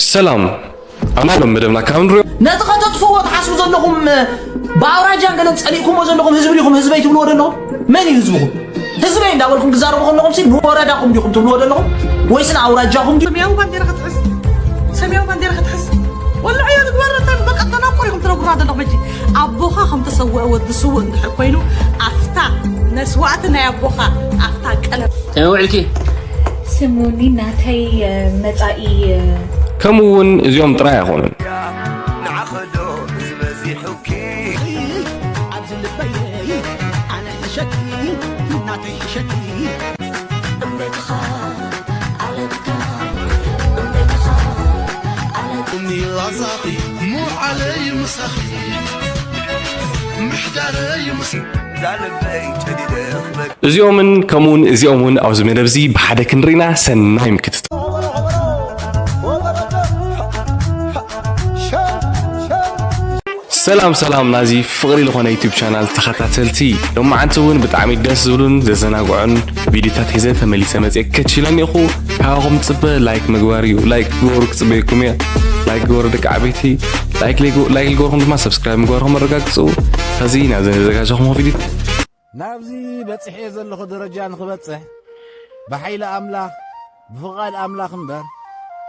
ሰላም ኣማሎም መደብና ካብ ንሪኦ ነቲ ከተጥፍዎ ትሓስቡ ዘለኹም ብኣውራጃን ገለን ጸሊእኩሞ ዘለኹም ህዝቢ ዲኹም ህዝበይ ትብልዎ ዘለኹም? መን እዩ ህዝብኹም? ህዝበይ እንዳበልኩም ትዛረቡ ከለኹም ሲ ንወረዳኹም ዲኹም ትብልዎ ዘለኹም ወይስ ንኣውራጃኹም ዲኹም? ሰማያዊ ባንዴራ ክትሕዝ ሰማያዊ ባንዴራ ክትሕዝ ወላ ዕዮ ትግበር እንተ በቃ ተናቆር ኢኹም ትነግሩና ዘለኹም ሕጂ ኣቦኻ ከም ተሰወአ ወዲ ስውእ እንድሕር ኮይኑ ኣፍታ መስዋእቲ ናይ ኣቦኻ ኣፍታ ቀለም ከመይ ውዕልኪ? ስሙኒ ናተይ መጻኢ ከምኡ እውን እዚኦም ጥራይ ኣይኮኑን። እዚኦምን ከምኡውን እዚኦም እውን ኣብዚ መደብ እዚ ብሓደ ክንርኢና ሰናይ ምክትታል። ሰላም ሰላም ናዚ ፍቕሪ ዝኾነ ዩቱብ ቻናል ተኸታተልቲ፣ ሎማዓንቲ እውን ብጣዕሚ ደስ ዝብሉን ዘዘናግዑን ቪዲዮታት ሒዘ ተመሊሰ መፅየ ከችለኒ ኢኹ። ካባኹም ዝፅበ ላይክ ምግባር እዩ። ላይክ ግበሩ ክፅበየኩም እየ። ላይክ ግበሩ ደቂ ዓበይቲ። ላይክ ላይክ ልገርኩም ድማ ሰብስክራይብ ምግባርኩም ኣረጋግፁ። ከዚ ናብዚ ነዘጋጀኹም ቪዲዮ ናብዚ በጺሐ ዘለኹ ደረጃ ንኽበጽሕ ብሓይሊ ኣምላኽ ብፍቓድ ኣምላኽ እምበር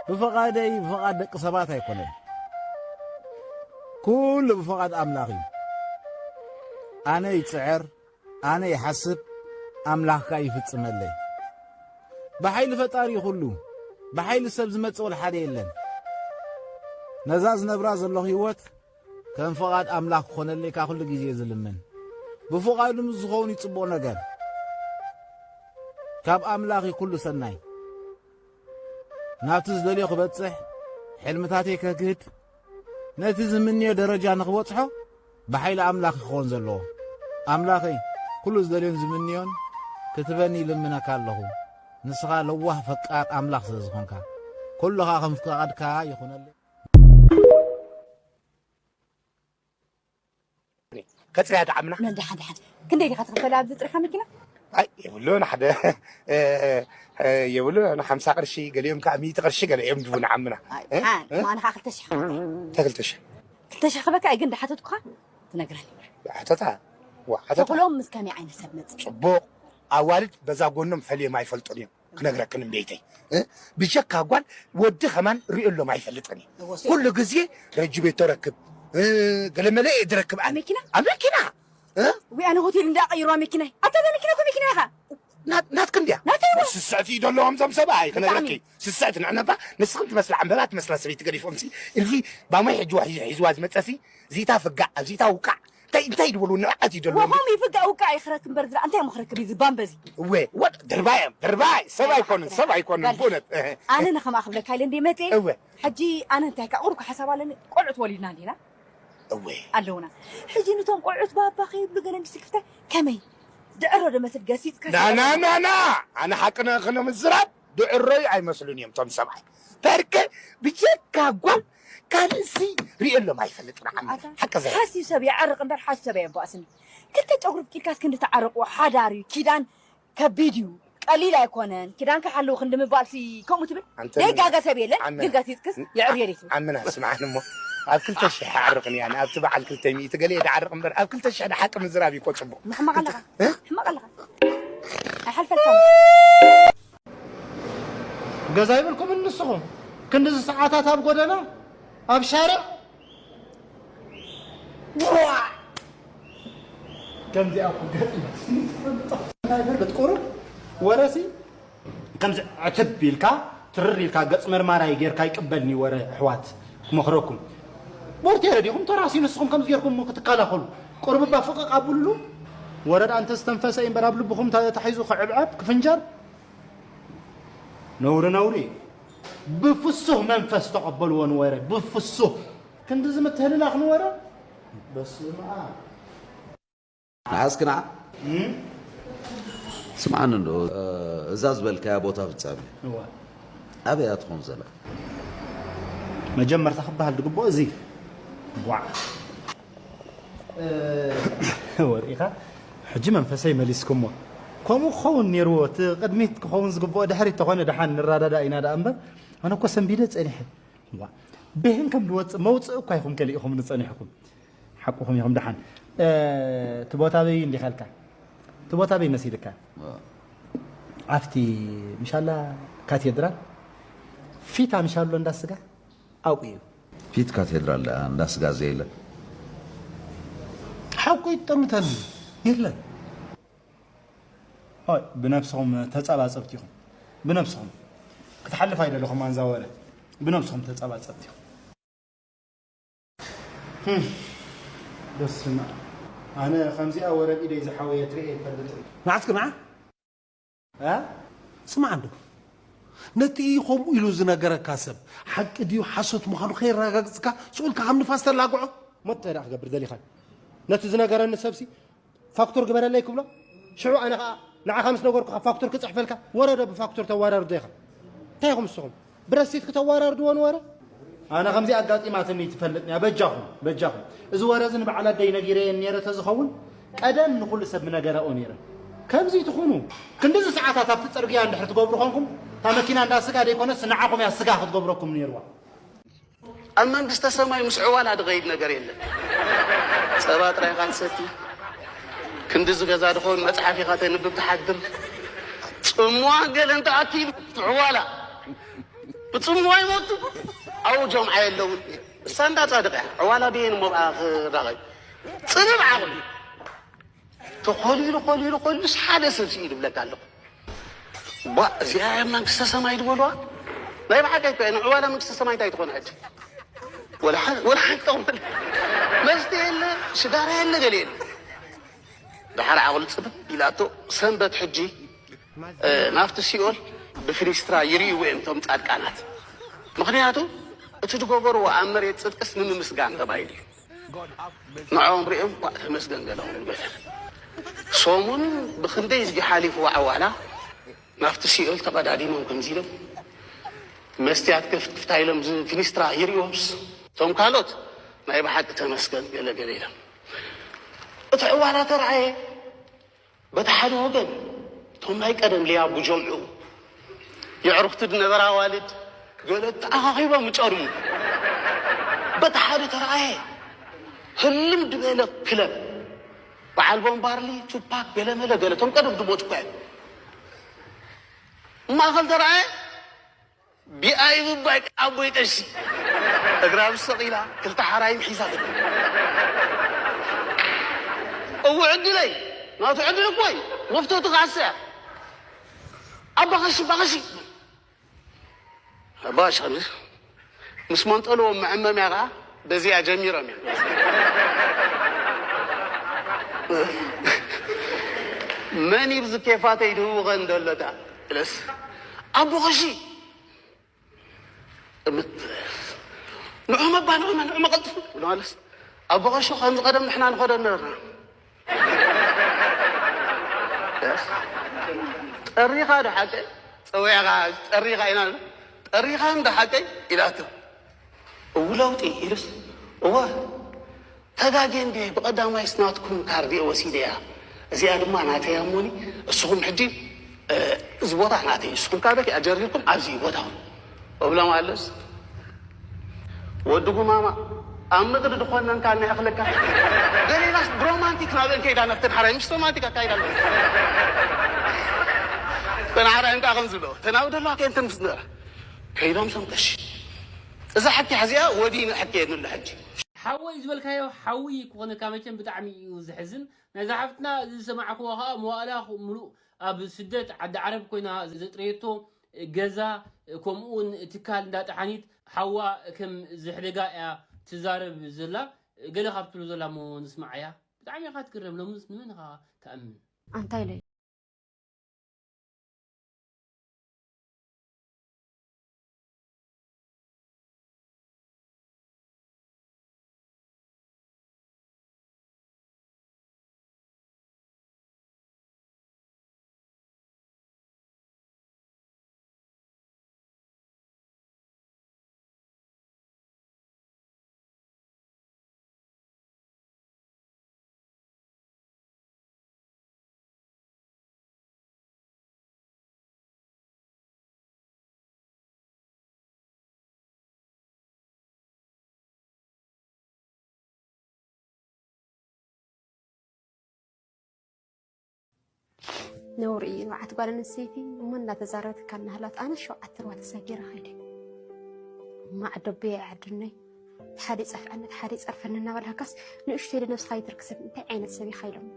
ብፍቓደይ ብፍቓድ ደቂ ሰባት ኣይኮነን። ኩሉ ብፍቓድ ኣምላኽ እዩ። ኣነ ይጽዕር፣ ኣነ ይሓስብ፣ ኣምላኽ ከኣ ይፍጽመለይ። ብሓይሊ ፈጣሪ እዩ ኩሉ። ብሓይሊ ሰብ ዝመጽእ ወላ ሓደ የለን። ነዛ ዝነብራ ዘለኹ ህይወት ከም ፍቓድ ኣምላኽ ክኾነለይ ከኣ ኩሉ ግዜ እየ ዝልምን። ብፍቓዱ ምስ ዝኸውን እዩ ጽቡቕ ነገር። ካብ ኣምላኽ እዩ ኩሉ ሰናይ። ናብቲ ዝደልዮ ክበጽሕ፣ ሕልምታተይ ከግህድ፣ ነቲ ዝምንዮ ደረጃ ንኽበጽሖ ብሓይሊ ኣምላኽ እዩ ክኸውን ዘለዎ። ኣምላኸይ፣ ኩሉ ዝደልዮን ዝምንዮን ክትበኒ ይልምነካ ኣለኹ። ንስኻ ለዋህ ፈቃር ኣምላኽ ስለ ዝኾንካ፣ ኩሉ ኸኣ ከም ፍቓድካ ይኹነለይ። ከፅርያ ደዓምና ነዳ ሓደ ሓደ ክንደይ ዲኻ ትኽፈል ኣብዚ ጥርሓ መኪና ኣይ የብሉን ሓደ የብሉ ን ሓምሳ ቅርሺ ገሊኦም ከዓ ሚእቲ ቅርሺ ገለ እዮም ድቡ ንዓምና ኣይ ሓን ማን ከዓ ክልተ ሽሕ እንታይ ክልተ ሽሕ ክልተ ሽሕ ክበካ ኣይ ግን ዳሓተትኩኻ ትነግረኒ ሕተታ ዋ ሕተታ ተኽሎም ምስ ከመይ ዓይነት ሰብ መፅ ፅቡቅ ኣዋልድ በዛ ጎኖም ፈልዮም ኣይፈልጡን እዮም ክነግረክን እምቤተይ ብጀካ ጓል ወዲ ከማን ሪኦሎም ኣይፈልጥን እዩ ኩሉ ግዜ ረጅቤቶ ረክብ ገለመለ እየ ዝረክብ ኣነ መኪና ኣብ መኪና ወይ ኣነ ሆቴል እንዳ ቀይሮ መኪና ኣታ መኪና ኮ መኪና ኢኻ ናትክ እንድያ ስስዕቲ እዩ ዘለዎም ዞም ሰብኣይ ክነግረኪ ስስዕቲ ንዕነባ ንስኽን ትመስላ ዕምበባ ትመስላ ሰበይቲ ገዲፎም ሲ እልፊ ባሞይ ሕጂ ሒዝዋ ዝመፀሲ ዚታ ፍጋዕ ኣብዚታ ውቃዕ እንታይ እንታይ ድብሉ ንብዓት እዩ ደሎ ወሆም ይፍጋ ውቃ ይኽረክ እምበር ዝላ እንታይ ምኽረክ ቢዚ ባምበዚ እወ ወድ ድርባይ እዮም ድርባይ ሰብ ኣይኮኑን ሰብ ኣይኮኑን ብእውነት ኣነ ንኸማ ክብለካ ኢለ እንደ መጤ እወ ሕጂ ኣነ እንታይ ካ ቁርኩ ሓሳብ ኣለኒ ቆልዑት ወሊድና እንዲና እወ ኣለውና ሕጂ ንቶም ቆልዑት ባባ ከይብሉ ገለ እንዲስ ክፍተ ከመይ ድዕሮ ዶ መስል ገሲጽካ ናናናና ኣነ ሓቅነ ክነ ምዝራብ ድዕሮይ ኣይመስሉን እዮም ቶም ሰብኣይ በርከ ብጀካ ጓል ካልእሲ ርእየሎም ኣይፈልጥን ዓሚ ሓቂ ዘ ሓሲብ ሰብ ይዓርቕ እምበር ሓሱ ሰብ ኣየባእስን ክልተ ጨጉሪ ብቂልካስ ክንዲ ተዓረቑ ሓዳር እዩ ኪዳን ከቢድ እዩ ቀሊል ኣይኮነን ኪዳን ክሓልው ክንዲ ምባልሲ ከምኡ ትብል ደይጋገ ሰብ የለን ግን ጋሲፅክስ የዕብየ ደይ ትብል ዓምና ስምዓን እሞ ኣብ ክልተ ሽሕ ዓርቕን እያ ኣብቲ በዓል ክልተ ሚእቲ ገለ የደዓርቕ እምበር ኣብ ክልተ ሽሕ ሓቂ ምዝራብ እዩ እኮ ፅቡቕ ሕማቕ ኣለኻ ሕማቕ ኣለኻ ኣይሓልፈልካ ገዛ ይብልኩምን ንስኹም ክንድዚ ሰዓታት ኣብ ጎደና ኣብ ሻርዕ ከምዚኣ እኮ ገጽ ናይ በርግጥ ቁሩብ ወረሲ ከምዚ ዕትብ ኢልካ ትርር ኢልካ ገጽ መርማራይ ጌርካ ይቅበልኒ ወረ ኣሕዋት ክመኽረኩም ቦርቴረ ዲኹም ተራሲ ንስኹም ከምዚ ጌርኩም ክትከላኸሉ ቁርብባ ፍቕቕ ኣብሉሉ ወረዳ እንተ ዝተንፈሰ እዩ እምበር ኣብ ልብኹም ተታሒዙ ክዕብዐብ ክፍንጀር ነውሪ ነውሪ እዩ። ብፍሱህ መንፈስ ተቐበልዎ ንወረ ብፍሱህ ክንድዚ ምትህልላኽ ንወረ በስመ ኣብ። ንሓዝክና ስምዓኒ እንዶ እዛ ዝበልካያ ቦታ ፍጻሜ እዋ ኣበይ እያ ትኾን ዘላ? መጀመርታ ክበሃል ዝግብኦ እዚ ጓዕ ወሪእኻ ሕጂ መንፈሰይ መሊስኩሞ። ከምኡ ክኸውን ነይርዎ፣ እቲ ቅድሚት ክኸውን ዝግብኦ ድሕሪት ተኾነ ደሓን ንረዳዳእ ኢና ደኣ እምበር፣ ኣነ እኮ ሰንቢደ ጸኒሐ። ዋ፣ ብህን ከም ዝወፅእ መውፅእ እኳ ኢኹም ከሊእኹም ንፀኒሕኩም። ሓቁኹም ኢኹም። ደሓን እቲ ቦታ በይ እንዲኻ ኢልካ? እቲ ቦታ በይ መሲልካ? ኣብቲ ምሻላ ካቴድራል ፊት ኣምሻሎ እንዳስጋ ኣብኡ እዩ። ፊት ካቴድራል ደኣ እንዳ ስጋ ዘየለ። ሓቁ ይጠምተኒ የለን። ሆይ ብነብስኹም ተጸባጸብቲ ኢኹም። ብነብስኹም ክትሓልፍ ኣይደለኹም ኣንዛ ወረ። ብነብስኹም ተጸባጸብቲ ኢኹም። ህም፣ በስመ ኣብ። ኣነ ከምዚኣ ወረ ኢደይ ዝሓወየት ርእየ ይፈልጥ። ንዓስኪ ንዓ እ? ስማዕ እንዶ ነቲ ከምኡ ኢሉ ዝነገረካ ሰብ ሓቂ ድዩ ሓሶት ምዃኑ ከየረጋግፅካ ስኡልካ ከም ንፋስ ተላግዖ። ሞት እንታይ ደኣ ክገብር ደሊኻ ነቲ ዝነገረኒ ሰብሲ ፋክቱር ግበረለይ ክብሎ ሽዑ ኣነ ከዓ ንዓኻ ምስ ነገርኩኻ ፋክቱር ክፅሕፈልካ ወረዶ ብፋክቱር ተዋራርዶ ኢኻ እንታይ ኢኹም ንስኹም ብረሲት ክተዋራርድዎ ንወረ ኣነ ከምዚ ኣጋጢማትኒ ትፈልጥ እያ በጃኹም በጃኹም እዚ ወረ እዚ ንበዓል ኣደይ ነጊረየን ነይረ ተዝኸውን ቀደም ንኹሉ ሰብ ምነገረኦ ነይረ ከምዚ ትኹኑ ክንድዚ ሰዓታት ኣብቲ ፅርግያ እንድሕር ትገብሩ ኾንኩም እታ መኪና እንዳ ስጋ ደይኮነስ ንዓኹም እያ ስጋ ክትገብረኩም ነይርዋ ኣብ መንግስተ ሰማይ ምስ ዕዋላ ድኸይድ ነገር የለን። ጸባ ጥራይ ኢኻ ትሰቲ። ክንድዚ ገዛ ድኸውን መጽሓፍ ኢኻ ተንብብ ትሓድር። ጽምዋ ገለ እንተኣኪሉ ዕዋላ ብጽምዋ ይሞቱ። ኣብኡ ጀምዓ የለውን። እሳ እንዳ ጻድቕ እያ። ዕዋላ ብየን እሞ ብኣ ክራኸብ። ጽብብ ዓቕሊ። ተኾሊሉ ኾሊሉ ኾሊሉስ ሓደ ሰብ ስኢሉ ይብለካ ኣለኹ። ቧእ እዚኣ እያ መንግስተ ሰማይ ዝበልዋ ናይ ብሓቂ እኮ እያ ንዕዋላ መንግስተ ሰማይ እንታይ ትኾን ሕጂ ወላ ሓ- ወላ ሓቂ ጠቕመል መስተ የለ ሽጋራ የለ ገለ የለ ድሓር ዓቕሉ ፅብብ ኢላቶ ሰንበት ሕጂ እ፣ ናብቲ ሲኦል ብፍኒስትራ ይርእይዎ እዮም እቶም ፃድቃናት ምኽንያቱ እቲ ዝገበርዎ ኣብ መሬት ፅድቅስ ንምምስጋን ተባሂሉ እዩ ንዕኦም ሪኦም ኳእ ተመስገን ገለኹም በለ። ሰሙን ብኽንደይ እዝጊ ሓሊፍዋ ዕዋላ ናብቲ ሲኦል ተቐዳዲሞም ከምዚ ኢሎም መስትያት ክፍትፍታ ኢሎም እዚ ፊኒስትራ ይሪኦምስ እቶም ካልኦት ናይ ብሓቂ ተመስገን ገለ ገለ ኢሎም። እቲ ዕዋላ ተረኣየ። በቲ ሓደ ወገን እቶም ናይ ቀደም ሊያቡ ጀምዑ የዕሩኽቲ ዝነበራ ኣዋልድ ገለ ተኣኻኺቦም ይጨርሙ። በቲ ሓደ ተረኣየ ህልም ዝበለ ክለብ በዓል ቦምባርሊ፣ ቱፓክ፣ ገለመለ ገለ እቶም ቀደም ዝሞቱ እኳ እዮም። ማእኸል ተረኣየ ቢኣይ ምባይ ኣቦይ ቀሺ እግራ ምስ ሰቒላ ክልተ ሓራይም ሒዛ ትብል እው ዕድለይ ናቱ ዕድል እኮይ መፍቶቱ ክዓሰያ ኣባ ቀሺ ኣባ ቀሺ ኣባ ቀሺ ምስ መንጠልዎም መዐመምያ ከዓ በዚኣ ጀሚሮም እዮም መን ይብዚ ኬፋተይ ድህውኸን ደሎታ ኢለስ ኣቦ ቀሺ ንዑ መባ ንዑ ንዑ መቐልጥፉ ኢሉ ማለስ ኣቦ ቀሺ ከምዚ ቀደም ንሕና ንኸዶ ነበርና ጠሪኻ ዶ ሓቀይ ፀዊዕኻ ጠሪኻ ኢና ጠሪኻ እንዶ ሓቀይ ኢላቶ እው ለውጢ ኢሉስ እወ ተጋጌ እንዴ ብቐዳማይስ ናትኩም ካርድ እየ ወሲደያ እዚኣ ድማ ናተይ ኣሞኒ እስኹም ሕጂ እዚ ቦታ ናተይ እስኹም ካበኪ ኣጀሪርኩም ኣብዚ እዩ ቦታኹም እብሎም ኣለስ ወዲ ጉማማ ኣብ ምድሪ ድኾነንካ እና ይኽለካ ገሌናስ ብሮማንቲክ ናበን ከይዳ ነፍትን ሓራይ ምስ ሮማንቲክ ኣካይዳ ኣሎ ተናሓራይ እንካ ከም ዝብሎ ተናብ ደለዋ ከንትን ምስ ነበረ ከይዶም ሰምተሽ እዛ ሓቂ ሓዚኣ ወዲኑ ሕቂ የድንሎ ሕጂ ሓወይ ዝበልካዮ ሓዊ ክኾነካ መቸም ብጣዕሚ እዩ ዘሕዝን ናይዛ ሓፍትና ዝሰማዕክዎ ከዓ መዋእላ ምሉእ ኣብ ስደት ዓዲ ዓረብ ኮይና ዘጥረየቶ ገዛ ከምኡ እውን ትካል እንዳጠሓኒት ሓዋ ከም ዘሕደጋ እያ ትዛረብ ዘላ ገለ ካብ ትብሎ ዘላ እሞ ንስማዓያ ብጣዕሚ ኢኻ ትግረም ሎምስ ንመን ኢኻ ትኣምን ኣንታ ኢለ ነውሪ እዩ ንብዓት ጓል ኣንስተይቲ እሞ እናተዛረበት ካብ ናህላት ኣነ ሸውዓተ ኣርባዕተ ሰጊረ ከይደ። ማዕዶቤ ዓድነይ ሓደ ይጸፍዐኒ ሓደ ይጸርፈኒ እናበልካስ ንእሽቶ ኢለ ነብስኻ ይትርክሰት እንታይ ዓይነት ሰብ ኢኻ ኢሎም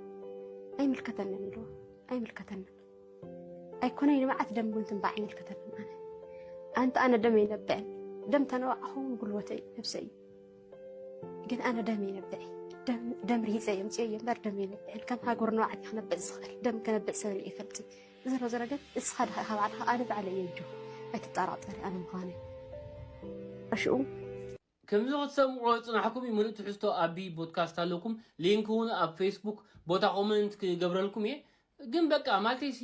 ኣይምልከተንን ኢልዎ። ኣይምልከተንን ኣይኮነይ ንብዓት ደም እውን ትንባዕ ኣይምልከተንን ኣነ ኣንተ ኣነ ደም ይነብዕን ደም ተነዋዕኹ ጉልበተይ ነብሰ እዩ። ግን ኣነ ደም የነብዕ ደም ርሂፀ የምፅኦ እየ እምበር ደም የነብዕን ከም ሃገር ንባዕዲ ክነብዕ ዝኽእል ደም ከነብዕ ሰብ እየ ፈልፂ። ዝሮ ዝረ ግን እስኻ ድኻ ኢኻ ባዕልኻ ኣነ ባዕለ እየ ጆ ኣይትጠራጠሪ ኣነ ምዃነ። ኣሽኡ ከምዚ ክትሰምዕዎ ዝፅናሕኩም እዩ ምሉእ ትሕዝቶ ኣቢ ፖድካስት ኣለኩም። ሊንክ እውን ኣብ ፌስቡክ ቦታ ኮመንት ክገብረልኩም እየ። ግን በቃ ማለተይ ሲ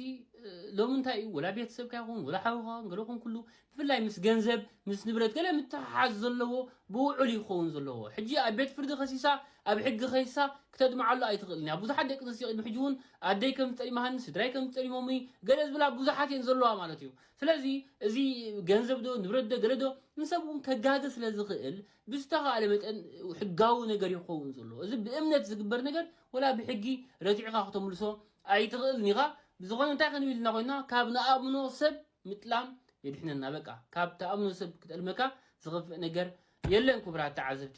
ሎሚ እንታይ እዩ ወላ ቤተሰብካ ይኹን ወላ ሓውኻ ገለኹም ኩሉ ብፍላይ ምስ ገንዘብ ምስ ንብረት ገለ ምትሕሓዝ ዘለዎ ብውዕል ይኸውን ዘለዎ። ሕጂ ኣብ ቤት ፍርዲ ከሲሳ ኣብ ሕጊ ከሲሳ ክተድምዓሉ ኣይትኽእልን እያ። ብዙሓት ደቂ ኣንስትዮ ቅድሚ ሕጂ እውን ኣደይ ከም ዝጠሊማሃኒ ስድራይ ከም ዝጠሊሞምኒ ገለ ዝብላ ብዙሓት እየን ዘለዋ ማለት እዩ። ስለዚ እዚ ገንዘብ ዶ ንብረት ዶ ገለ ዶ ንሰብ እውን ከጋገ ስለ ዝኽእል ብዝተኻእለ መጠን ሕጋዊ ነገር ይኸውን ዘሎ። እዚ ብእምነት ዝግበር ነገር ወላ ብሕጊ ረቲዕኻ ክተምልሶ ኣይትኽእልን ኢኻ። ብዝኾነ እንታይ ክንብል ኢና ኮይና ካብ ንኣምኖ ሰብ ምጥላም የድሕነና። በቃ ካብ ትኣምኖ ሰብ ክጠልመካ ዝኸፍእ ነገር የለን። ክቡራት ተዓዘብቲ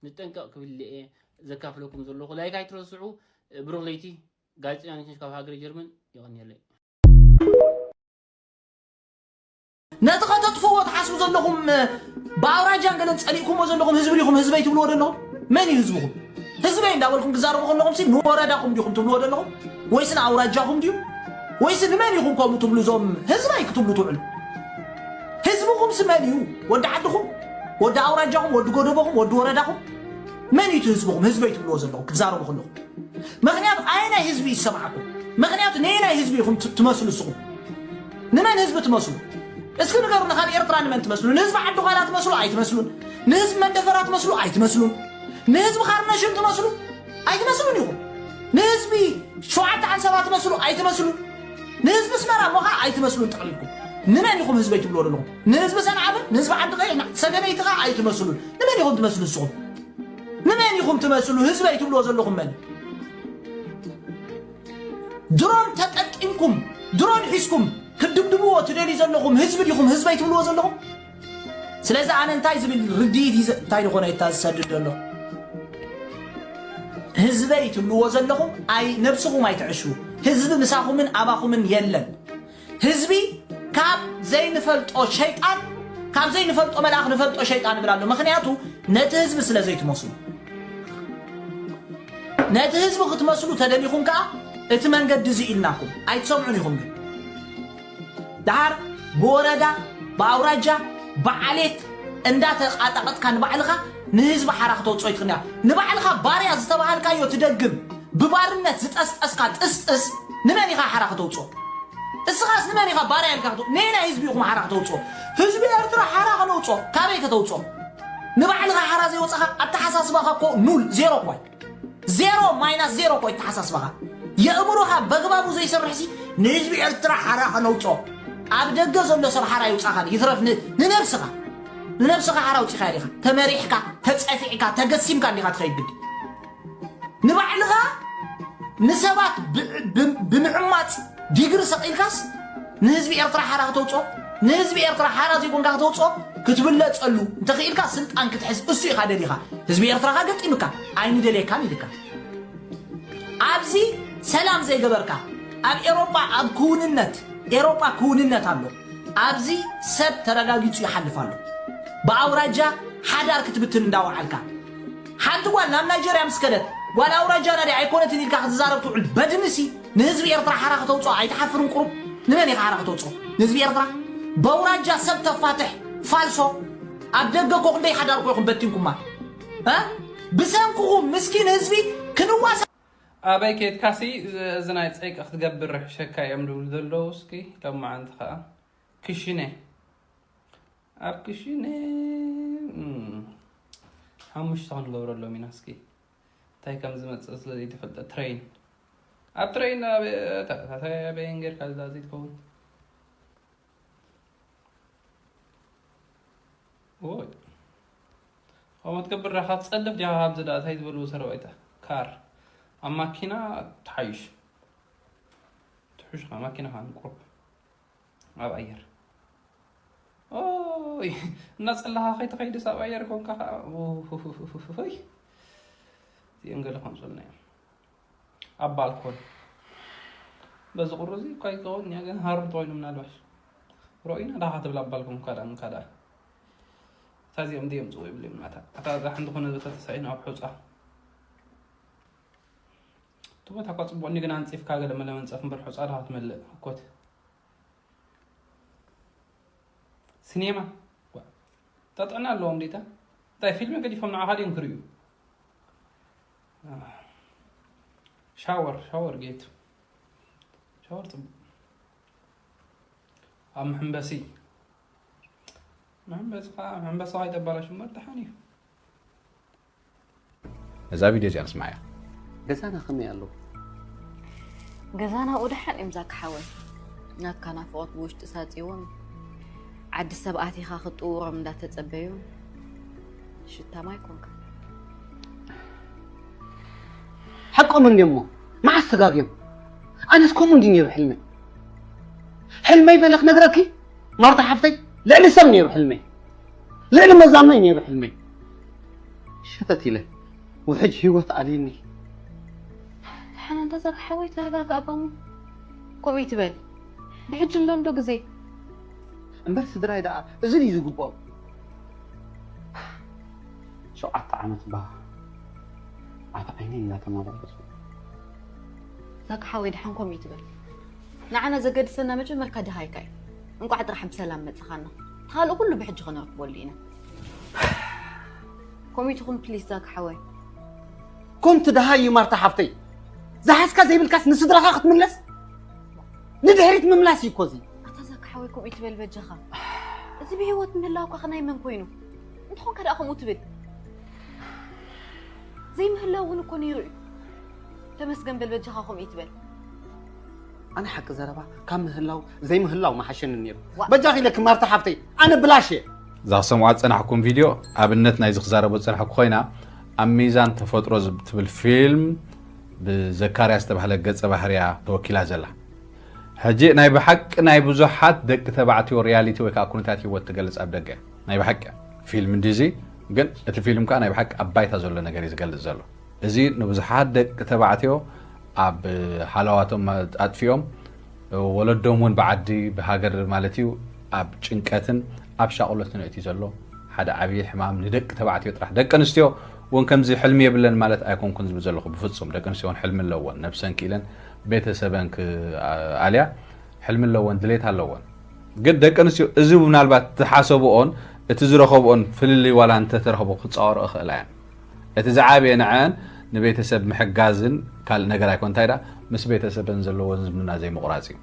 ንጠንቀቕ ክብል እየ ዘካፍለኩም ዘለኹ። ላይክ ኣይትረስዑ። ብሩኽ ለይቲ። ጋዜጠኛ ነሽ ካብ ሃገረ ጀርመን። የቐንየለይ። ነቲ ከተጥፍዎ ትሓስቡ ዘለኹም ብኣውራጃን ገለን ጸሊእኩሞ ዘለኹም ህዝቢ ዲኹም ህዝበይ ትብልዎ ዘለኹም? መን እዩ ህዝብኹም? ህዝበይ እንዳበልኩም ክዛረቡ ከለኹም ሲ ንወረዳኹም ዲኹም ትብልዎ ዘለኹም ወይስ ንኣውራጃኹም ድዩ? ወይስ ንመን ኢኹም ከምኡ ትብሉ? እዞም ህዝበይ ክትብሉ ትውዕሉ ህዝብኹምሲ መን እዩ? ወዲ ዓድኹም፣ ወዲ ኣውራጃኹም፣ ወዲ ጎደቦኹም፣ ወዲ ወረዳኹም መን እዩ እቲ ህዝብኹም? ህዝበይ ትብልዎ ዘለኹም ክትዛረቡ ከለኹም ምኽንያቱ ኣየናይ ህዝቢ ይሰማዕኩም? ምኽንያቱ ነየናይ ህዝቢ ኢኹም ትመስሉ እስኹም? ንመን ህዝቢ ትመስሉ? እስኪ ንገሩኒ፣ ካብ ኤርትራ ንመን ትመስሉ? ንህዝቢ ዓዲ ዃላ ትመስሉ ኣይትመስሉን። ንህዝቢ መንደፈራ ትመስሉ ኣይትመስሉን። ንህዝቢ ካርነሽም ትመስሉ ኣይትመስሉን ኢኹም። ንህዝቢ ሸውዓተ ዓንሰባ ትመስሉ ኣይትመስሉን። ንህዝቢ ኣስመራ እሞ ኸዓ ኣይትመስሉን ጠቕሊልኩም። ንመን ኢኹም ህዝበይ ትብልዎ ዘለኹም? ንህዝቢ ሰንዓፈ፣ ንህዝቢ ዓዲ ቀይሕ፣ ሰገነይቲ ኸዓ ኣይትመስሉን። ንመን ኢኹም ትመስሉ እስኹም? ንመን ኢኹም ትመስሉ? ህዝበይ ትብልዎ ዘለኹም መን? ድሮን ተጠቂምኩም ድሮን ሒዝኩም ክትድብድብዎ ትደልዩ ዘለኹም ህዝቢ ዲኹም ህዝበይ ትብልዎ ዘለኹም? ስለዚ ኣነ እንታይ ዝብል ርድኢት እዩ እንታይ ዝኾነ እታ ዝሰድድ ዘሎ ህዝበይ ትብልዎ ዘለኹም ኣይ ነብስኹም ኣይትዕሹ። ህዝቢ ምሳኹምን ኣባኹምን የለን። ህዝቢ ካብ ዘይንፈልጦ ሸይጣን ካብ ዘይንፈልጦ መልኣኽ ንፈልጦ ሸይጣን ይብል ኣሎ። ምኽንያቱ ነቲ ህዝቢ ስለ ዘይትመስሉ ነቲ ህዝቢ ክትመስሉ ተደሊኹም ከኣ እቲ መንገዲ እዚ ኢልናኩም ኣይትሰምዑን ኢኹም። ግን ደሓር ብወረዳ ብኣውራጃ ብዓሌት እንዳተቃጣቀጥካ ንባዕልኻ ንህዝቢ ሓራ ክተውፅኦ ይትኽእል። ንባዕልኻ ባርያ ዝተባሃልካዮ ትደግም ብባርነት ዝጠስጠስካ ጥስጥስ ንመን ኢኻ ሓራ ክተውፅኦ? እስኻስ ንመን ኢኻ ባርያ ኢልካ ክተው ነየናይ ህዝቢ ኢኹም ሓራ ክተውፅኦ? ህዝቢ ኤርትራ ሓራ ከነውፅኦ ካበይ ከተውፅኦ? ንባዕልኻ ሓራ ዘይወፅኻ ኣተሓሳስባኻ እኮ ኑል ዜሮ እኳ እዩ። ዜሮ ማይናስ ዜሮ እኮ እዩ ኣተሓሳስባኻ። የእምሮኻ በግባቡ ዘይሰርሕ ሲ ንህዝቢ ኤርትራ ሓራ ከነውፅኦ ኣብ ደገ ዘሎ ሰብ ሓራ ይውፃኻ ይትረፍ ንነብስኻ ንነብስኻ ሓራ ውፂኻ ዲኻ ተመሪሕካ ተፀፊዕካ ተገሲምካ እንዲኻ ትኸይድ ግዲ ንባዕልኻ ንሰባት ብምዕማፅ ዲግሪ ሰቒልካስ ንህዝቢ ኤርትራ ሓራ ከተውፅኦ ንህዝቢ ኤርትራ ሓራ ዘይኮንካ ከተውፅኦ ክትብለፀሉ እንተኽኢልካ ስልጣን ክትሕዝ እሱ ኢኻ ደሊኻ ህዝቢ ኤርትራ ካ ገጢምካ ኣይንደልየካን ኢልካ ኣብዚ ሰላም ዘይገበርካ ኣብ ኤሮጳ ኣብ ክውንነት ኤሮጳ ክውንነት ኣሎ ኣብዚ ሰብ ተረጋጊፁ ይሓልፍ ኣሎ ብኣውራጃ ሓዳር ክትብትን እንዳወዓልካ ሓንቲ ጓል ናብ ናይጀርያ ምስ ከደት ጓል ኣውራጃና ድያ ኣይኮነትን ኢልካ ክትዛረብ ትውዕል በድንሲ ንህዝቢ ኤርትራ ሓራ ከተውፅኦ ኣይትሓፍርን ቁሩብ ንመን ኢኻ ሓራ ከተውፅኦ ንህዝቢ ኤርትራ በውራጃ ሰብ ተፋትሕ ፋልሶ ኣብ ደገ እኮ ክንደይ ሓዳር እኮ ኢኹም በቲንኩማ እ ብሰንክኹም ምስኪን ህዝቢ ክንዋሳ ኣበይ ኬድካሲ እዚ ናይ ፀይቂ ክትገብር ርሕሸካ እዮም ድብሉ ዘለዉ እስኪ ሎማዓንቲ ከዓ ክሽነ ኣብ ክሽነ ሓሙሽተ ክንገብረሎም ኢና እስኪ እንታይ ከም ዝመፅእ ስለ ዘይተፈልጠ ትሬን ኣብ ትሬን ኣበየን ጌርካ ዝዳዚ ትኸውን ኦይ ከምኡ ትገብር ዳኻ ትጸልፍ ዲኻ ካብዚ ደኣ እንታይ ዝበልዎ ሰረባይታ ካር ኣብ ማኪና ትሓይሽ ሽካ ማኪናኻ ንቁሩብ ኣብ ኣየር ኦይ እናጸላኻ ከይትኸይድስ ኣብ ኣየር ኮንካ ኸዓ ኡይ እዚኦም ገለ ከምፅኡልና እዮም። ኣብ ባልኮን በዚ ቁሪ እዚ እኳ ይከውን እያ ግን ሃሩር ተኮይኑ ምናልባሽ ሮኢና ዳኻ ትብል ኣብ ባልኮን እኳ ደኣ እንካ ደኣ እታ እዚኦም ድዮም ፅው ይብል እዮም ናታ እታ እዛ ሓንቲ ኮነ ዘተ ተሳኢኑ ኣብ ሑፃ እቲ ቦታ እኳ ፅቡቅ እኒ ግን ኣንፂፍካ ገለ መለ መንፀፍ እምበር ሑፃ ዳኻ ትመልእ እኮት ሲኔማ ዋ፣ እንታይ ጥዕና ኣለዎም ዲታ እንታይ ፊልሚ ገዲፎም ንዓኻ ድዮም ክርእዩ ሻወር ሻወር ጌት ሻወር ፅቡቅ ኣብ መሐንበሲ መሐንበሲ ከዓ መሐንበሲ ከይተባላሽ እምበር ደሓን እዩ ነዛ ቪድዮ እዚኣ ንስማዓያ። ገዛና ከመይ ኣሎ? ገዛና ኡድሓን እዮም ዛካ ሓወይ። ናትካ ናፍቖት ብውሽጢ ሳጺዎም ዓዲ ሰብ ኣቲኻ ክትጥውሮም እንዳተጸበዩ ሽታ ማይ ኮንካ። ሓቆም እንዲሞ መዓስ ተጋግዮም ኣነስ ከምኡ እንዲ ነይሩ ሕልመይ ሕልመይ በለ ክነግረኪ ማርታ ሓፍተይ ልዕሊ ሰብ ነይሩ ሕልመይ ልዕሊ መዛመይ ነይሩ ሕልመይ ሸተት ኢለ ውሕጅ ህይወት ኣልዩኒ ሓና እንተ ዘርሓወይ ተረጋጋ ኣባሙ ኮበይ ትበል ብሕጂ ኣሎ እንዶ ግዜ እምበር ስድራይ ደኣ እዚ ድዩ ዝግብኦም ሸውዓተ ዓመት ባ ኣብ ዓይነይ እናተመላለሱ ዛካ ሓወይ ድሓን ኮም ይትበል ንዓና ዘገድሰና መጀመርካ ድሃይካ እዩ እንቋዕ ጥራሕ ብሰላም መፅኻና ካልእ ኩሉ ብሕጂ ከነርክበሉ ኢና ኮሚትኹም ፕሊስ ዛካ ሓወይ ኮምቲ ደሃይ እዩ ማርታ ሓፍተይ ዝሓዝካ ዘይብልካስ ንስድራኻ ክትምለስ ንድሕሪት ምምላስ እዩ እኮ እዚ ኣታ ዛካ ሓወይ ከምኡ ይትበል በጃኻ እዚ ብህይወት ምህላውካ ከናይ መን ኮይኑ እንተኾንካ ደኣ ከምኡ ትብል ዘይምህላው እውን እኮ ነይሩ እዩ ተመስገን በል በጃኻ ከምኡ ይትበል ኣነ ሓቂ ዘረባ ካብ ምህላው ዘይምህላው መሓሸኒ ነይሩ በጃኺ ኢለኪ ማርታ ሓፍተይ ኣነ ብላሽ እየ እዛ ክሰምዓ ዝፀናሕኩም ቪድዮ ኣብነት ናይዚ ክዛረቦ ዝፀናሕኩ ኮይና ኣብ ሚዛን ተፈጥሮ ትብል ፊልም ብዘካርያ ዝተባህለ ገፀ ባህርያ ተወኪላ ዘላ ሕጂ ናይ ብሓቂ ናይ ብዙሓት ደቂ ተባዕትዮ ሪያሊቲ ወይ ከዓ ኩነታት ህይወት ትገልፅ ኣብ ደገ ናይ ብሓቂ ፊልም እንዲዚ ግን እቲ ፊልም ከዓ ናይ ብሓቂ ኣብ ባይታ ዘሎ ነገር እዩ ዝገልፅ ዘሎ እዚ ንብዙሓት ደቂ ተባዕትዮ ኣብ ሃለዋቶም ኣጥፊኦም ወለዶም እውን ብዓዲ ብሃገር ማለት እዩ ኣብ ጭንቀትን ኣብ ሻቕሎትን እቲ ዘሎ ሓደ ዓብዪ ሕማም ንደቂ ተባዕትዮ ጥራሕ ደቂ ኣንስትዮ እውን ከምዚ ሕልሚ የብለን ማለት ኣይኮንኩን ዝብል ዘለኹ ብፍፁም ደቂ ኣንስትዮ እውን ሕልሚ ኣለወን ነብሰን ክኢለን ቤተሰበን ክኣልያ ሕልሚ ኣለወን ድሌት ኣለወን ግን ደቂ ኣንስትዮ እዚ ምናልባት ዝሓሰብኦን እቲ ዝረኸብኦን ፍልልይ ዋላ እንተተረኽቦ ክፃወሮ እኽእላ እየን እቲ ዝዓበየ ንዐን ንቤተሰብ ምሕጋዝን ካልእ ነገር ኣይኮን እንታይ ምስ ቤተሰበን ዘለወን ዝምድና ዘይምቑራፅ እዩ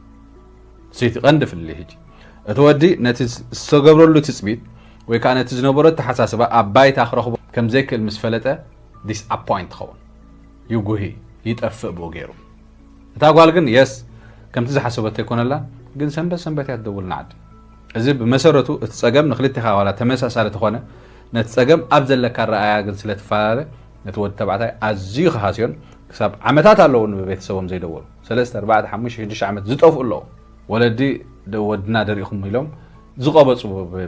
እቲ ቀንዲ ፍልልይ ሕጂ እቲ ወዲ ነቲ ዝተገብረሉ ትፅቢት ወይ ከዓ ነቲ ዝነበሮ ኣተሓሳስባ ኣብ ባይታ ክረኽቦ ከም ዘይክእል ምስ ፈለጠ ዲስኣፖይንት ትኸውን ይጉሂ ይጠፍእ ብኡ ገይሩ እታ ጓል ግን የስ ከምቲ ዝሓሰበቶ ኣይኮነላን ግን ሰንበት ሰንበት እያ ትደውል ንዓዲ እዚ ብመሰረቱ እቲ ፀገም ንክልቴኻ ዋላ ተመሳሳሊ ተኾነ ነቲ ፀገም ኣብ ዘለካ ኣረኣእያ ግን ስለትፈላለ ነቲ ወዲ ተባዕታይ ኣዝዩ ክሃስዮን ክሳብ ዓመታት ኣለዉ ንቤተሰቦም ዘይደወሉ ሰለስተ ኣርባዕተ ሓሙሽተ ሽዱሽተ ዓመት ዝጠፍኡ ኣለዉ ወለዲ ወድና ደሪእኹም ኢሎም ዝቐበፁ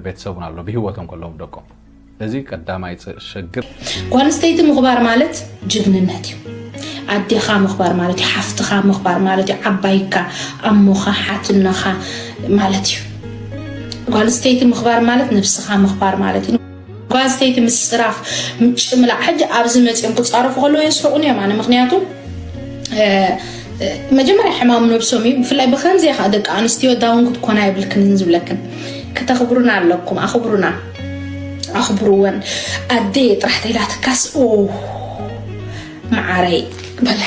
ቤተሰብ እውን ኣሎ ብህይወቶም ከለዎም ደቆም እዚ ቀዳማይ ሸግር ጓል ኣንስተይቲ ምኽባር ማለት ጅግንነት እዩ ኣዴኻ ምኽባር ማለት እዩ ሓፍትኻ ምኽባር ማለት እዩ ዓባይካ ኣሞኻ ሓትነኻ ማለት እዩ ጓል ኣንስተይቲ ምኽባር ማለት ነብስኻ ምኽባር ማለት እዩ ጓል ኣንስተይቲ ምፅራፍ ምጭምላቕ ሕጂ ኣብዚ መፅኦም ክፃረፉ ከለዉ የስሕቑኒ እዮም ኣነ ምክንያቱ መጀመርያ ሕማም ነብሶም እዩ ብፍላይ ብከምዚ ከዓ ደቂ ኣንስትዮ ዳውን ክትኮና የብልክንን ዝብለክን ክተኽብሩና ኣለኩም ኣኽብሩና ኣኽብርወን ኣደ ጥራሕ ተይላትካስ ኦ መዓረይ በላ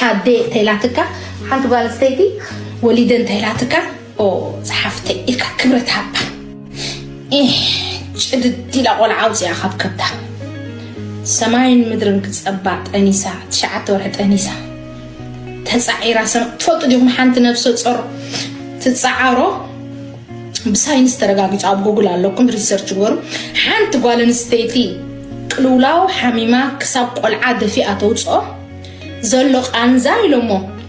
ኣደ ተይላትካ ሓንቲ ጓል ኣንስተይቲ ወሊደ እንተይላትካ ኦ ዝሓፍተይ ኢልካ ክብረት ሃባ ጭድድ ኢላ ቆልዓ ኣውፅያ ካብ ከብዳ ሰማይን ምድርን ክፀባ ጠኒሳ ትሽዓተ ወርሒ ጠኒሳ ተፃዒራ ሰም ትፈልጡ ዲኹም ሓንቲ ነብሰ ፆር ትፀዓሮ ብሳይንስ ተረጋጊፁ ኣብ ጉግል ኣለኩም ሪሰርች ግበሩ ሓንቲ ጓል ኣንስተይቲ ቅልውላው ሓሚማ ክሳብ ቆልዓ ደፊኣ ተውፅኦ ዘሎ ቃንዛ ኢሎሞ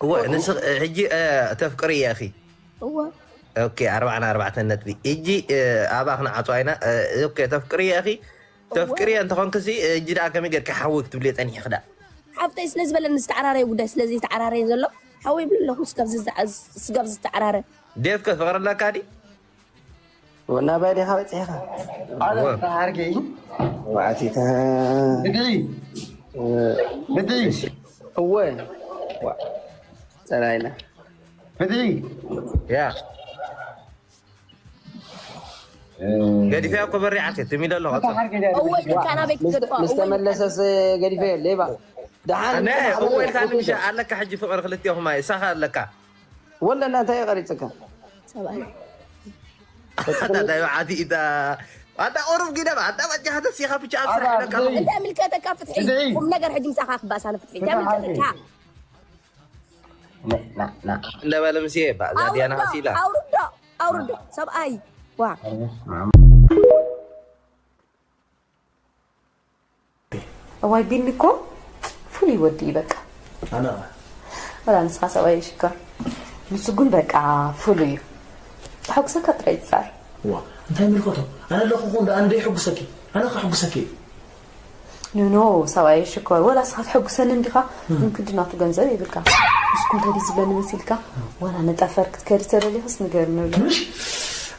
እወ፣ ንስ-፣ ሕጂ፣ እ፣ ተፍቅርዮ ኢኺ? እወ። ኦኬ፣ ኣርባዕን ኣርባዕተን ነጥቢ። ሕጂ፣ እ፣ ኣባ ክንዓጽዋ ኢና። እ፣ ኦኬ፣ ተፍቅርዮ ኢኺ? እወ። ተፍቅርዮ እንተኾንክሲ፣ እ፣ ሕጂ ደኣ ከመይ ጌርኪ ሓወይ ክትብልዮ ጸኒሕኺ ደኣ? ሓፍተይ ስለ ዝበለኒ ዝተዓራረየ ጉዳይ ስለ ዘይተዓራረየ ዘሎ፣ ሓወይ ይብል ኣለኹ፣ ስጋብ ዝዝዓ-፣ ስጋብ ዝተዓራረ። ዴቭ ከ ፍቕሪ ኣለካ ድዩ? ወናባይ ዲኻ በጺሕኻ? ኣለ እወ። ተዓርገይ። ዋዕቲታ። ብድዒ። እ፣ ብድዒ። እወ። ዋ-፣ ጸላኢና። ብድዒ። ያ። እ፣ ገዲፈያ እኮ በሪዓት እየ፣ ትም ኢለ ኣለኹ፣ ኣቶ። ተዓርገይ ዲያ እወ፣ ብድዒ። ኢልካ ናበይ ክትገድፎ? ምስ እወ፣ ኢልካ ተመለሰስ ገዲፈ ሌባ። ደሓን ኣነ፣ እወ ኢልካ ንምሻ ኣለካ ሕጂ ፍቕሪ ክልቴኹም ኣይ፣ እሳኻ ኣለካ። ወለና እንታይ ቀሪጽካ? ሰብኣይ። ኣታ ዳዩ ዓዲ ኢዳ። ኣታ ቁሩብ ጊዳ፣ ኣታ በጃ ተሲኻ ብቻ ኣብ ስራሕ ኣታ ኢለካ። ብዘይ እንታይ ምልከተካ ፍትሒ? ብዘይ ቁም ነገር ሕጂ ምሳኻ ክባሳነ ፍትሒ። እንታይ ፍትሒ ምልከተካ? ና፣ ና፣ ና። እንዳበለ ምስ እየ፣ ባ-፣ እዛ ዲያና ኣውርዶ፣ መሲላ። ኣውርዶ፣ ኣውርዶ። ሰብኣይ። ዋ። እዋይ ቢኒ እኮ ፍሉይ ወዲ እዩ በቃ። ኣነ ኸ? ወላ ንስኻ ሰብኣይ ሽኮር። ንሱ ግን በቃ ፍሉይ እዩ። ተሐጉሰካ ጥራይ ይጻር። ዋ፣ እንታይ ምልከቶ? ኣነ ኣለኹ እኮ እንዳ ኣነ ደይሕጉሰኪ። ኣነ ከሕጉሰኪ እየ። ኖ፣ ኖ፣ ሰብኣይ ሽኮር። ወላ ንስኻ ትሕጉሰኒ እንዲኻ፣ እም። ግን ክንዲ ናቱ ገንዘብ የብልካ። ንስኩም ከዲ ዝብለኒ መሲልካ፣ ዋላ ንጠፈር ክትከዲ ተደሊኽስ ንገርኒ ብሎ። ምሽ?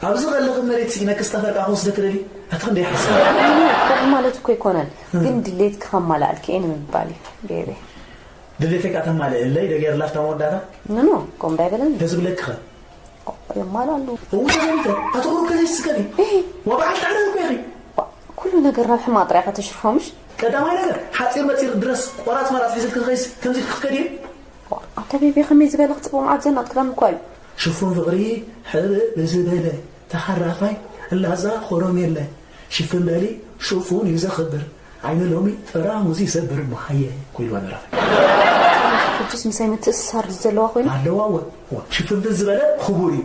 ኣብዚ ከለኺ መሬት ስኢነኪ ዝጠፈር ከኣ ክወስደኪ ደልዩ? ኣቲ ክንደይ ሓሳብ። ኖ፣ ኖ፣ ከምኡ ማለት እኮ ኣይኮነን። እም። ግን ድሌትኪ ከማላኣልኪ እየ ንምባል እዩ፣ ቤቢ። ድሌተይ ከኣ ተማልእለይ፣ ደገር ላፍታ መወዳእታ? ኖ፣ ኖ፣ ከምኡ ዳይበለኒ። ተዝብለኪ ኸ? የማላሉ። እው ተዘሚተ፣ ኣቲ ቁሩብ ከዘይትስከፊ። እሂ። ወበዓል ታዕረ እኮ ኢኺ። ዋ፣ ኩሉ ነገር ናብ ሕማቕ ጥራይ ኢኻ ተሽርፎ፣ ምሽ? ቀዳማይ ነገር፣ ሓጺር መጺር ድረስ ቆራጽ መራጽ ሒዝልኪ ትኸይስ ከምዚ ክትከዲ እዩ? ዋ፣ ኣታ ቤቢ ከመይ ዝበለ ክጽቡቕ መዓት ዘናት ክዳን እኳ እዩ። ሽፉን ፍቕሪ ሕብእ ብዝበለ ተሓራፋይ ላዛ ኾሮም የለ። ሽፍን በሊ ሽፉን እዩ ዘኽብር። ዓይኒ ሎሚ ጠራሙዝ ይሰብር እሞ ሃየ እኮ ኢልዋ ደራፋይ። ሕጅስ ምሳይ ምትእስሳር ድዩ ዘለዋ ኮይና? ኣለዋ እወ። እወ። ሽፍንፍን ዝበለ ክቡር እዩ።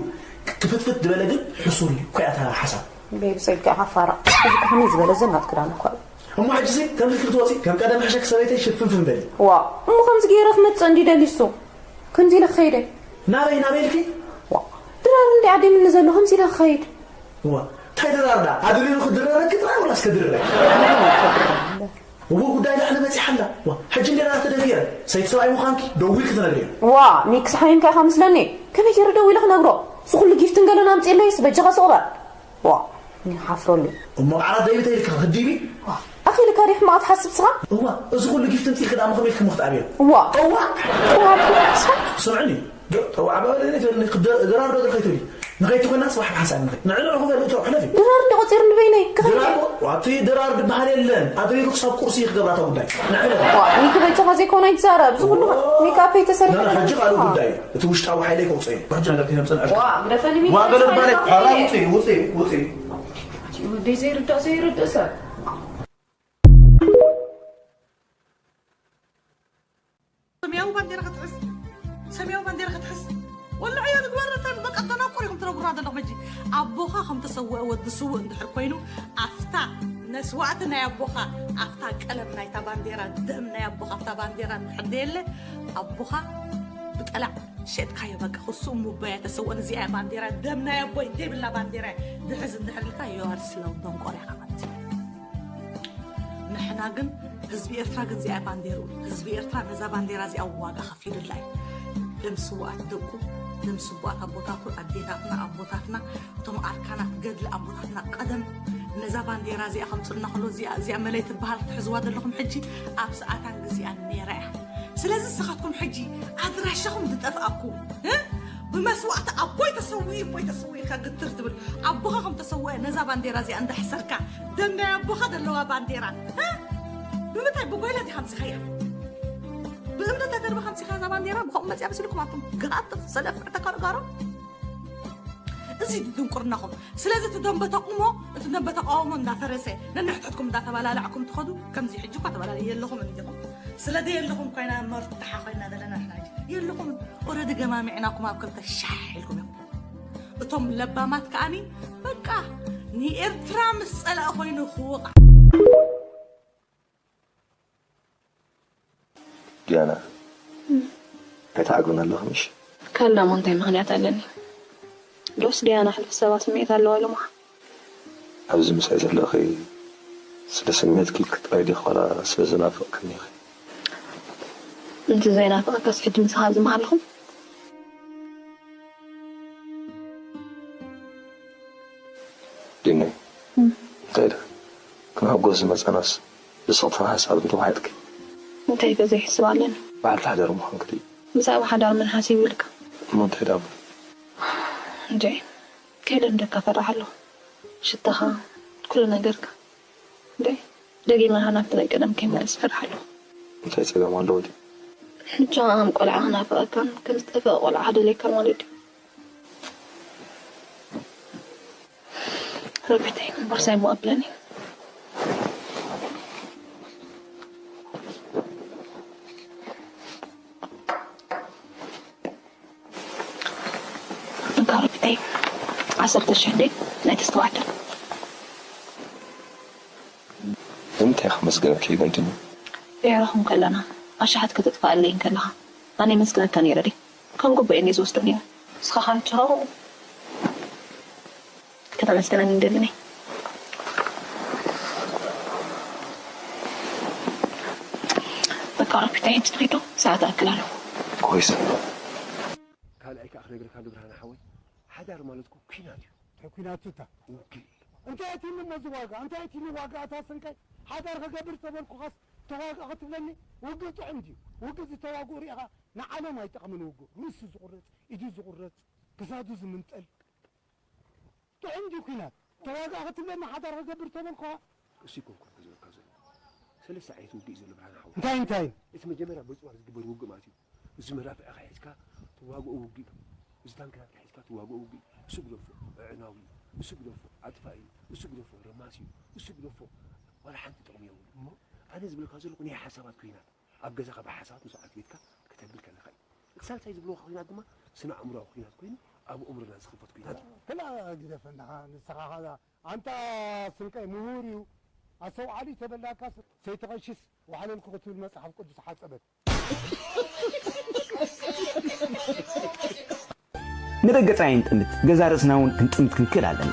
ክፍትፍት ዝበለ ግን ሕሱር እዩ። እኮ እያ እታ ሓሳብ። ቤቢ ጸጊ ኢኻ ፋራ። እዚ ከመይ ዝበለ ዘናት ክዳን እኳ እዩ። እሞ ሕጂ ሲ ከምዚ ክትወጺ ከም ቀደም ሕሸክ ሰበይተይ ሽፍንፍን በሊ። ዋ፣ እሞ ከምዚ ገይረ ክመጽእ እንዲ ደሊሱ። ከምዚ ኢለ ክኸይደ። ናበይ፣ ናበይ ኢልኪ? ዋ፣ ድራር እንዲ ዓዲ ምን ዘሎ ከምዚ ኢለ ክኸይድ። ዋ፣ እንታይ ድራር ዳ? ኣድሪሩ ክድረረኪ ጥራይ ወላስ ከድርረኪ? እዎ፣ ጉዳይ ላዕሊ በጺሓ ኣላ። ዋ፣ ሕጂ እንዴ ደኣ ተደፊረ፣ ሰይቲ ሰብኣይ ምዃንኪ ደዊልኪ ትነግርዮ። ዋ፣ ሚክስ ሓሚምካ ኢኻ መስለኒ። ከመይ ገይረ ደዊለ ክነግሮ? እዚ ኩሉ ጊፍትን ገሎን ኣምፅእለይስ በጃኻ ስቕ በል። ዋ፣ እኔ ሓፍረሉ። እሞ ዓራት ደይቢ ተይልካ ክትዲቢ? ዋ፣ ኣኺልካ ዲኻ ሕማቕ ትሓስብ ስኻ? እዋ፣ እዚ ኩሉ ጊፍት እንፅኢልክ ደኣ መኸመይ ክምኽት ኣብዮ? ዋ። እዋ። ዋ፣ ስምዕኒ፣ ዶ-፣ ተው፣ ዓባበለ ዘይትበልኒ፣ ክደ-፣ ድራር ዶ ከይትብሊ? ንኸይትኮና ጽባሕ ብሓንሳብ ንኸይ-፣ ንዕንዑ ክፈል እቶ፣ ሕለፊ። ድራር እንደ ቆጺሩ ንበይነይ፣ ክኸይድ። ድራር እኮ፣ ዋቲ ድራር ዝበሃል የለን። ኣድሪሩ ክሳብ ቁርሲ ክገብራ እታ ጉዳይ። ንዕለፍ። ዋ፣ ኒኪ በጃኻ ዘይኮነ ኣይትዛረብ። እዚ ኩሉ ዋ። ሜካፕ ኣይተሰርሐ። ና፣ ና፣ ሕጂ ካልእ ዋ። ጉዳይ እዩ። እቲ ውሽጣዊ ሓይለይ ከውፅኦ እየ። ሕጂ ነገር ከይነምፅእ ንዕሽ። ዋ፣ ግደፈኒ ዋ፣ ሚኪ፣ ገለ ዝበሃል ሓይለይ ዋ፣ ውፅኢ፣ ውፅኢ፣ ውፅኢ። ወደይ ዘይርዳእ፣ ዘይርዳእ ሰብ። ሰማያዊ ባንዴራ ክትሕዝ፣ ሰማያዊ ባንዴራ ክትሕዝ። ወላ ዕዮ ትግበር እተን በቃ ደናቁር ኢኹም ትነግሩና ዘለኹም። ሕጂ ኣቦኻ ከም ተሰወአ ወዲ ስውእ እንድሕር ኮይኑ፣ ኣፍታ መስዋእቲ ናይ ኣቦኻ፣ ኣፍታ ቀለም ናይታ ባንዴራ፣ ደም ናይ ኣቦኻ ኣብታ ባንዴራ እንድሕር ደየለ፣ ኣቦኻ ብጠላዕ ሸጥካዮ በቃ። ክሱ ሙባያ ተሰወን እዚኣ ባንዴራ፣ ደም ናይ ኣቦይ ዘይብላ ባንዴራ ድሕዝ እንድሕር ኢልካ፣ you are slow፣ ደንቆር ኢኻ ማለት እዩ። ንሕና ግን ህዝቢ ኤርትራ ግን እዚኣ ባንዴርኡ፣ ህዝቢ ኤርትራ ነዛ ባንዴራ እዚኣ ዋጋ ከፊሉላ እዩ። ደም ስውኣት ደቁ፣ ደም ስውኣት ኣቦታቱ፣ ኣዴታትና፣ ኣቦታትና፣ እቶም ኣርካናት ገድሊ ኣቦታትና ቀደም ነዛ ባንዴራ እዚኣ ከምፅልና ከሎ እዚኣ፣ እዚኣ መለይ ትበሃል ክትሕዝዋ ዘለኹም ሕጂ ኣብ ሰኣታን ግዚኣን ነይራ እያ። ስለዚ ንስኻትኩም ሕጂ ኣድራሻኹም ዝጠፍኣኩም፣ እ? ብመስዋእቲ ኣቦይ ተሰዊኡ፣ ኣቦይ ተሰዊኡ ኢልካ ግትር ትብል። ኣቦኻ ከም ተሰወአ ነዛ ባንዴራ እዚኣ እንዳሕሰርካ፣ ደም ናይ ኣቦኻ ዘለዋ ባንዴራ፣ እ? ብምንታይ ብጎይላ ዲኻ ኣምጺኻያ? ብእምነት ተደርበኻ ኣምጺኻ እዛ ባንዴራ ብኸምኡ መጺኣ መሲልኩም ኣቱም ገኣጥፍ ሰለፍ ዕተካ ርጋሮ? እዚ ድንቁርናኹም። ስለዚ እቲ ደንበ ተቕሞ፣ እቲ ደንበ ተቃውሞ እንዳፈረሰ፣ ነንሕድሕድኩም እንዳተባላላዕኩም ትኸዱ። ከምዚ ሕጂ እኳ ተባላላ የለኹም እንዲኹም። ስለ ደየለኹም ኮይና መርትሓ ኮይና ዘለና ንሕና ሕጂ። የለኹም። ኦረዲ ገማሚዕናኩም ኣብ ክልተ ሻሕ ኢልኩም ኢኹም። እቶም ለባማት ከኣኒ በቃ ንኤርትራ ምስ ጸላኢ ኮይኑ ክወቕዓ። ዲያና፣ እም። ኣይትዓግብን ኣለኺ ምሽ? ካልእ ደሞ እንታይ ምኽንያት ኣለኒ? ዶስ ዲያና ሕልፊ ሰባ ስምዒት ኣለዋ ኢሎምኻ? ኣብዚ ምሳይ ዘለኺ ስለ ስምዒትኪ ጥራይ ዲኺ ዋላ ስለ ዝናፍቕክኒ ኢኺ? እንተ ዘይናፍቐካስ ሕጂ ምሳኻ ኣብዚ ምሃለኹ? ዲነይ፣ እም። እንታይ ኢለ? ክነሕጎስ ዝመጻናስ ብስቕታ ሓሳብ እንተዋሒጥኪ። እንታይ ከ ዘይሕስብ ኣለኒ? በዓልቲ ሓዳር ምዃንኪ ድዩ? ምሳይ ብሓዳር ምን ሓሲብ ኢልካ? እሞ እንታይ ደኣ? እንዴ፣ ከይደ እንደካ ፈራሕ ኣለኹ። ሽታኻ፣ ኩሉ ነገርካ። እንዴ፣ ደጊመ ናብቲ ናይ ቀደም ከይመለስ ፈራሕ ኣለኹ። እንታይ ጸገም ኣለዎ ድዩ? ንቻ ከም ቆልዓ ክናፍቐካን ከም ዝጠፍአ ቆልዓ ክደልየካን ማለት ድዩ? ረቢተይ፣ ቦርሳይ እሞ ኣብለኒ። እንካ ረቢተይ፣ ዓሰርተ ሽሕ እንዴ፣ ናይ ተስተዋዕደ። ንምንታይ ከመስግነኪ ይገንትኒ? ብሕራኹም ከለና፣ ኣሽሓት ከተጥፍኣለይ እንከለኻ፣ ኣነ የመስግነካ ነይረ ድየ? ከም ግቡኤን እየ ዝወስዶ ነይረ። ንስኻ ኸኣ ንስኻ ከተመስግነኒ ይደሊ ነይ። በቃ ረቢተይ ሕጂ ትኸይዶ ሰዓት ኣክል ኣለኹ። ኮይስ። ካልኣይ ከኣ ክነግረካ እንዶ ብርሃነ ሓወይ፣ ሓዳር ማለት እኮ ኲናት እዩ። እንታይ ኲናት እታ? ውግእ። እንታይ እቲ እሞ እዚ ዋጋ? እንታይ እቲ ዋጋ? እታ ስንቀይ ሓዳር ክገብር ተበልኩኻስ ተዋግእ ክትብለኒ? ውግእ ጥዑም ድዩ? ውግእ ዝተዋግኡ ሪኢኻ ንዓለም ኣይጠቕምን ውግእ። ርእሱ ዝቑረጽ፣ ኢዱ ዝቑረጽ፣ ክሳዱ ዝምንጠል። ጥዑም ድዩ ኲናት? ተዋግእ ክትብለኒ ሓዳር ክገብር ተበልኩኻ? እሱ ይኮንኩን ክዝረካ ዘሎ። ሰለስተ ዓይነት ውግእ እዩ ዘሎ ብርሃነ ሓወይ። እንታይ እንታይ? እቲ መጀመርያ በጽዋር ዝግበር ውግእ ማለት እዩ። እዚ መዳፍዕኻ ሒዝካ ትዋግኦ ውግእ እዩ። እዚ ታንክታትካ ሒዝካ ትዋግኦ ውግእ እዩ። እሱ ግደፎ፣ ኣዕናዊ እዩ። እሱ ግደፎ፣ ኣጥፋኢ እዩ። እሱ ግደፎ፣ ረማሲ እዩ። እሱ ግደፎ፣ ዋላ ሓንቲ ጥቕሚ የብሉን። እሞ? ኣነ ዝብለካ ዘለኹ ናይ ሓሳባት ኲናት፣ ኣብ ገዛኻ ብሓሳባት መስዋዕቲ ቤትካ ከተብል ከለኻ እዩ። እቲ ሳልሳይ ዝብልዎ ኲናት ድማ ስነ ኣእምሮኣዊ ኲናት ኮይኑ ኣብ ኣእምሮና ዝኽፈት ኲናት እዩ። ክላ ግደፈና ንስኻ ኸኣ ኣንታ ስንቀይ ምሁር እዩ ኣስተውዓሊ ተበላካስ ሰይተቐሽስ ዋሕለልኩ ክትብል መጽሓፍ ቅዱስ ሓጸበት። ንደገ ጥራይ ኣይንጥምት፣ ገዛ ርእስና እውን ክንጥምት ክንክእል ኣለና።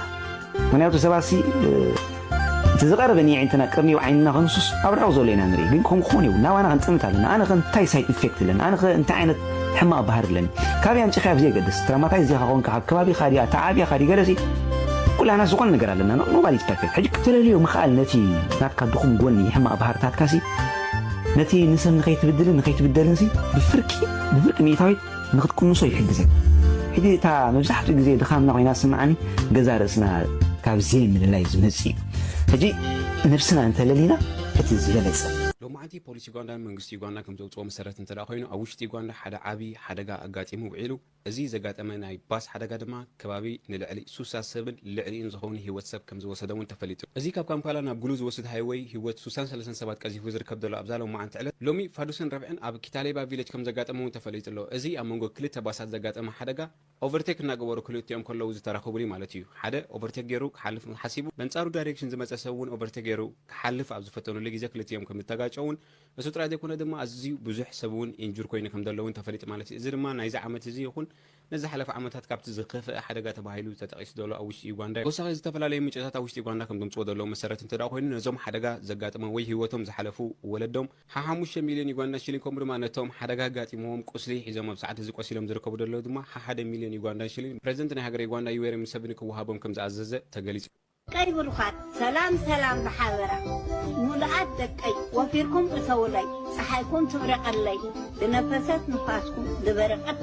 ምኽንያቱ ሰባትሲ፣ እ፣ እቲ ዝቐረበ ንየዒንትና ቅርኒው ዓይንና ከንሱስ ኣብ ርሑቕ ዘሎ ኢና ንርኢ። ግን ከምኡ ክኾን የብሉን። ናባና ክንጥምት ኣለና። ኣነ ከ እንታይ ሳይድ ኢፌክት ኣለኒ? ኣነ ከ እንታይ ዓይነት ሕማቕ ባህሪ ኣለኒ? ካበይ ኣምጺእካዮ ብዘየገድስ፣ ትራማታይዝ ዲኻ ኮንካ፣ ካብ ከባቢኻ ድያ፣ ተዓብያኻ ድዩ፣ ገለሲ ኩላና ዝኾነ ነገር ኣለና። ኖ-፣ ኖባዲ ኢዝ ፐርፌክት። ሕጂ ክትለልዮ ምኽኣል ነቲ ናትካ ድኹም ጎኒ፣ ሕማቕ ባህርታትካሲ፣ ነቲ ንሰብ ንኸይትብድልን ንኸይትብደልንሲ ብፍርቂ፣ ብፍርቂ ሚእታዊት ንኽትቅንሶ ይሕግዘካ። ሕጂ እታ መብዛሕትኡ ግዜ ድኻምና ኮይና ትስምዓኒ፣ ገዛ ርእስና ካብ ዘይምልላይ ዝመጽእ እዩ። ሕጂ ነብስና እንተለሊና እቲ ዝበለጸ። ሎማዓንቲ ፖሊስ ዩጋንዳን መንግስቲ ዩጋንዳ ከም ዘውፅኦ መሰረት እንተ ደኣ ኮይኑ፣ ኣብ ውሽጢ ዩጋንዳ ሓደ ዓብዪ ሓደጋ ኣጋጢሙ ውዒሉ። እዚ ዘጋጠመ ናይ ባስ ሓደጋ ድማ ከባቢ ንልዕሊ ሱሳ ሰብን ልዕሊኡን ዝኸውን ህይወት ሰብ ከም ዝወሰደ እውን ተፈሊጡ። እዚ ካብ ካምፓላ ናብ ጉሉ ዝወስድ ሃይወይ ህይወት ሱሳን ሰለስተን ሰባት ቀዚፉ ዝርከብ ዘሎ ኣብዛ ሎማዓንቲ ዕለት፣ ሎሚ ፋዱስን ረብዕን ኣብ ኪታሌባ ቪሌጅ ከም ዘጋጠመ እውን ተፈሊጡ ኣሎ። እዚ ኣብ መንጎ ክልተ ባሳት ዘጋጠመ ሓደጋ ኦቨርቴክ እናገበሩ ክልቲኦም ከለዉ ዝተራኸቡሉ ማለት እዩ። ሓደ ኦቨርቴክ ገይሩ ክሓልፍ ሓሲቡ፣ በንጻሩ ዳይሬክሽን ዝመጸ ሰብ እውን ኦቨርቴክ ገይሩ ክሓልፍ ኣብ ዝፈተኑሉ ግዜ ክልቲኦም ከም ዝተጋጨውን፣ እሱ ጥራይ ዘይኮነ ድማ ኣዝዩ ብዙሕ ሰብ እውን ኢንጁር ኮይኑ ከም ዘለውን ተፈሊጡ ማለት እዩ። እዚ ድማ ናይዚ ዓመት እዚ ይኹን ነዚ ሓለፈ ዓመታት ካብቲ ዝኸፍአ ሓደጋ ተባሂሉ ተጠቒሱ ዘሎ ኣብ ውሽጢ ዩጋንዳ እዩ። ተወሳኺ ዝተፈላለዩ ምንጭታት ኣብ ውሽጢ ዩጋንዳ ከም ዘምጽዎ ዘለዉ መሰረት እንተ ደኣ ኮይኑ፣ ነዞም ሓደጋ ዘጋጠመ ወይ ህይወቶም ዝሓለፉ ወለዶም ሓሓሙሽተ ሚልዮን ዩጋንዳን ሽሊን፣ ከምኡ ድማ ነቶም ሓደጋ ኣጋጢምዎም ቁስሊ ሒዞም ኣብ ሰዓት እዚ ቆሲሎም ዝርከቡ ዘለዉ ድማ ሓሓደ ሚልዮን ዩጋንዳን ሽሊን ፕረዚደንት ናይ ሃገረ ዩጋንዳ ዩዌሪ ሙሰቪኒ ክወሃቦም ከም ዝኣዘዘ ተገሊጹ። ደቀይ ብሩኻት፣ ሰላም ሰላም ብሓበራ። ሙሉኣት ደቀይ፣ ወፊርኩም እተውለይ፣ ጸሓይኩም ትብረቐለይ፣ ዝነፈሰት ንፋስኩም፣ ዝበረቐት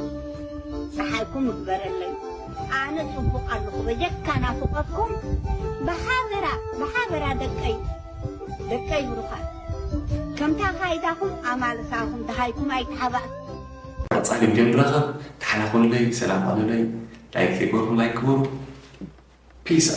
ጸሓይኩም ይግበረለይ። ኣነ ጽቡቕ ኣለኹ፣ በጀካ ናፍቖትኩም፣ ብሓበራ፣ ብሓበራ ደቀይ፣ ደቀይ ብሩኻት። ከምታ ካይዳኹም ኣማልሳኹም፣ ደሃይኩም ኣይተሓባእ። ቀጻሊ ቪድዮ ንራኸብ። ደሓና ኩኑለይ፣ ሰላም ኩኑለይ። ላይክ ዘይገበርኩም ላይክ ግበሩ። ፒስ።